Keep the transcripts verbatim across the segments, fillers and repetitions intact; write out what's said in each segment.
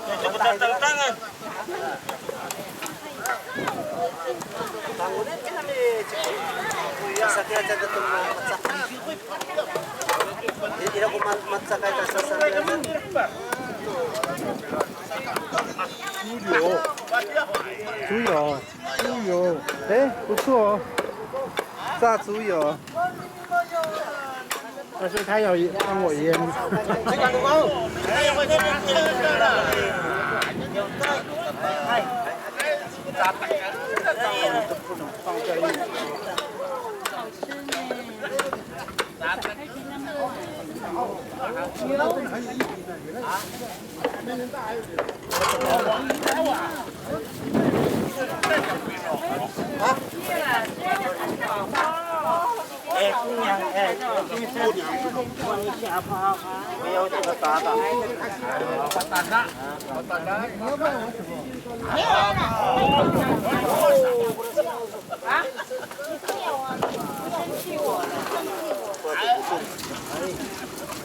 Ito ko tangtangan. Suyo. Suyo. Suyo. 哎，不错哦。炸猪油。 但是他要帮我腌。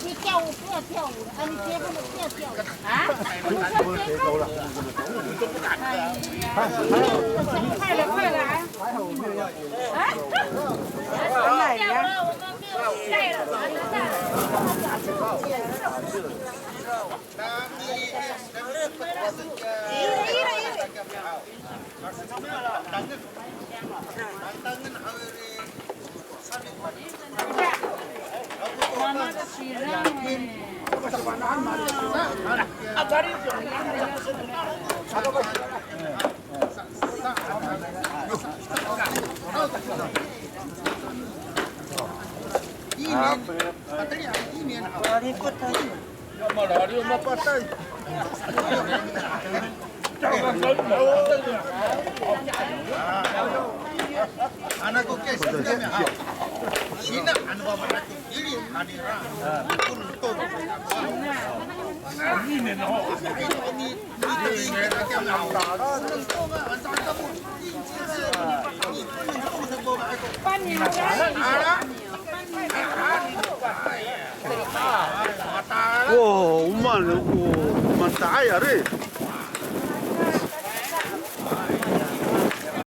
你跳舞不要跳舞，啊，你结婚了不要跳舞啊？你说结婚？哎呀，快了，快了啊！啊？快了呀！Wa, o maan, o maan caay ari.